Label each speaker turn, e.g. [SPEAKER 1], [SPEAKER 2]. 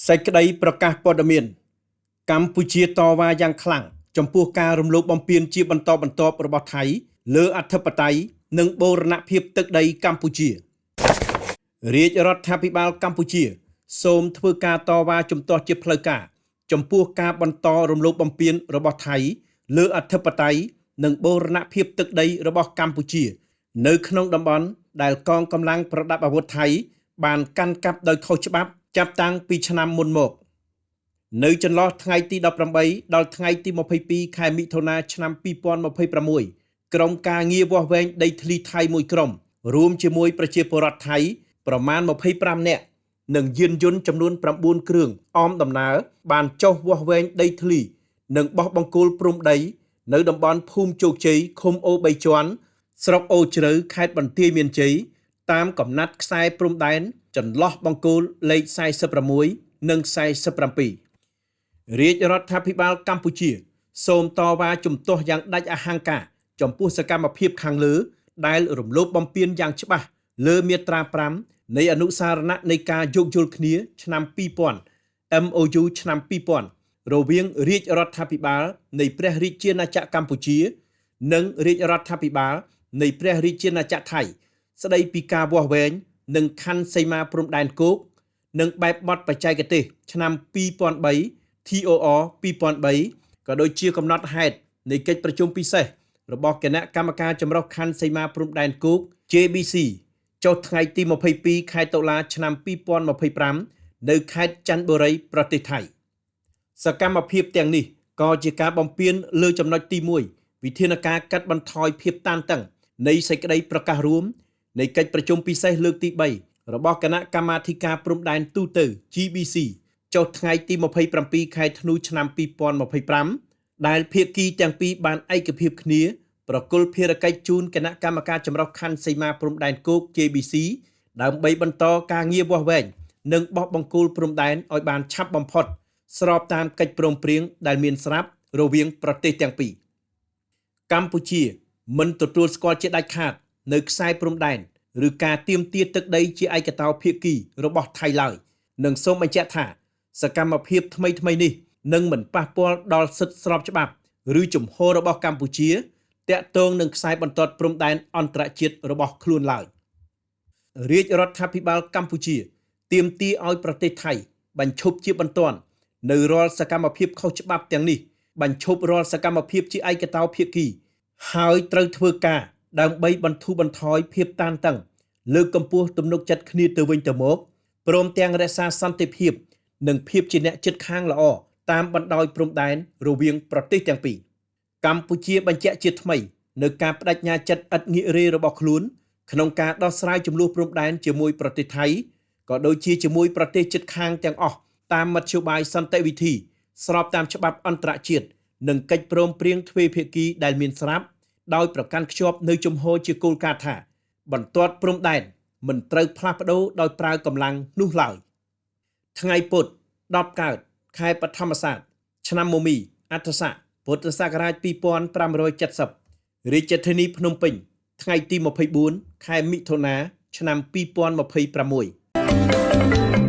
[SPEAKER 1] សេចក្តីប្រកាសព័ត៌មានកម្ពុជាតវ៉ាយ៉ាងខ្លាំងចំពោះការរំលោភបំពានជាបន្តបន្ទាប់របស់ថៃលើអធិបតេយ្យនិងបូរណភាពទឹកដីកម្ពុជារាជរដ្ឋាភិបាលកម្ពុជាសូមធ្វើការតវ៉ាជំទាស់ជាផ្លូវការចំពោះការបន្តរំលោភបំពានរបស់ថៃលើអធិបតេយ្យនិងបូរណភាពទឹកដីរបស់កម្ពុជានៅក្នុងតំបន់ដែលកងកម្លាំងប្រដាប់អាវុធថៃបានកាន់កាប់ដោយខុសច្បាប់ចាប់តាំងពីឆ្នាំមុនមកនៅចន្លោះថ្ងៃទី18ដល់ថ្ងៃទី22ខែមិថុនាឆ្នាំ2026ក្រុមការងារវាស់វែងដីធ្លីថៃមួយក្រុមរួមជាមួយប្រជាពលរដ្ឋថៃប្រមាណ25នាក់និងយានយន្តចំនួន9គ្រឿងអមដំណើរបានចុះវាស់វែងដីធ្លីនិងបោះបង្គោលព្រំដីនៅតំបន់ភូមិជោគជ័យឃុំអូ3ជាន់ស្រុកអូជ្រៅខេត្តបន្ទាយមានជ័យតាមកំណាត់ខ្សែព្រំដែនចន្លោះបង្គោលលេខ46និង47រាជរដ្ឋាភិបាលកម្ពុជាសូមតវ៉ាជំទាស់យ៉ាងដាច់អហង្ការចំពោះសកម្មភាពខាងលើដែលរំលោភបំពានយ៉ាងច្បាស់លើមាត្រា5នៃអនុសារណៈនៃការយោគយល់គ្នាឆ្នាំ2000 MOU ឆ្នាំ2000រវាងរាជរដ្ឋាភិបាលនៃព្រះរាជាណាចក្រកម្ពុជានិងរាជរដ្ឋាភិបាលនៃព្រះរាជាណាចក្រថៃស្ដីពីការវាស់វែងនិងខណ្ឌសីមាព្រំដែនគោកនិងបែបបទបច្ចេកទេសឆ្នាំ2003 TOR 2003ក៏ដូចជាកំណត់ហេតុនៃកិច្ចប្រជុំពិសេសរបស់គណៈកម្មការចម្រុះខណ្ឌសីមាព្រំដែនគោក JBC ចុះថ្ងៃទី22ខែតុលាឆ្នាំ2025នៅខេត្តចន្ទបុរីប្រទេសថៃសកម្មភាពទាំងនេះក៏ជាការបំពានលើចំណុចទី1វិធានការកាត់បន្ថយភាពតានតឹងនៃសេចក្តីប្រកាសរួមនៃកិច្ចប្រជុំពិសេសលើកទី3របស់គណៈកម្មាធិការព្រំដែនទូទៅ GBC ចុះថ្ងៃទី27ខែធ្នូឆ្នាំ2025ដែលភាគីទាំងពីរបានឯកភាពគ្នាប្រគល់ភារកិច្ចជូនគណៈកម្មការចម្រុះខណ្ឌសីមាព្រំដែនគោក JBC ដើម្បីបន្តការងារវាស់វែងនិងបោះបង្គោលព្រំដែនឲ្យបានឆាប់បំផុតស្របតាមកិច្ចព្រមព្រៀងដែលមានស្រាប់រវាងប្រទេសទាំងពីរកម្ពុជាមិនទទួលស្គាល់ជាដាច់ខាតនៅខ្សែព្រំដែនឬការទាមទារទឹកដីជាឯកតោភាគីរបស់ថៃឡើយនិងសូមបញ្ជាក់ថាសកម្មភាពថ្មីៗនេះនឹងមិនប៉ះពាល់ដល់សិទ្ធិស្របច្បាប់ឬជំហររបស់កម្ពុជាទាក់ទងនឹងខ្សែបន្ទាត់ព្រំដែនអន្តរជាតិរបស់ខ្លួនឡើយរាជរដ្ឋាភិបាលកម្ពុជាទាមទារឲ្យប្រទេសថៃបញ្ឈប់ជាបន្ទាន់នៅរាល់សកម្មភាពខុសច្បាប់ទាំងនេះបញ្ឈប់រាល់សកម្មភាពជាឯកតោភាគីហើយត្រូវធ្វើការដើម្បីបន្ធូរបន្ថយភាពតានតឹងលើកកម្ពស់ទំនុកចិត្តគ្នាទៅវិញទៅមកព្រមទាំងរក្សាសន្តិភាពនិងភាពជាអ្នកជិតខាងល្អតាមបណ្ដោយព្រំដែនរវាងប្រទេសទាំងពីរកម្ពុជាបញ្ជាក់ជាថ្មីនៅការបដិញ្ញាចិត្តឥតងាករេរបស់ខ្លួនក្នុងការដោះស្រាយជម្លោះព្រំដែនជាមួយប្រទេសថៃក៏ដូចជាជាមួយប្រទេសជិតខាងទាំងអស់តាមមធ្យោបាយសន្តិវិធីស្របតាមច្បាប់អន្តរជាតិនិងកិច្ចព្រមព្រៀងទ្វេភាគីដែលមានស្រាប់ដោយប្រកាន់ខ្ជាប់នៅជំហរជាគោលការណ៍ថាបន្ទាត់ព្រំដែនមិនត្រូវផ្លាស់ប្ដូរដោយប្រើកម្លាំងនោះឡើយថ្ងៃពុធ10កើតខែបឋមសាទឆ្នាំមមីអត្ថស័កពុទ្ធសករាជ2570រាជធានីភ្នំពេញថ្ងៃទី24ខែមិថុនាឆ្នាំ2026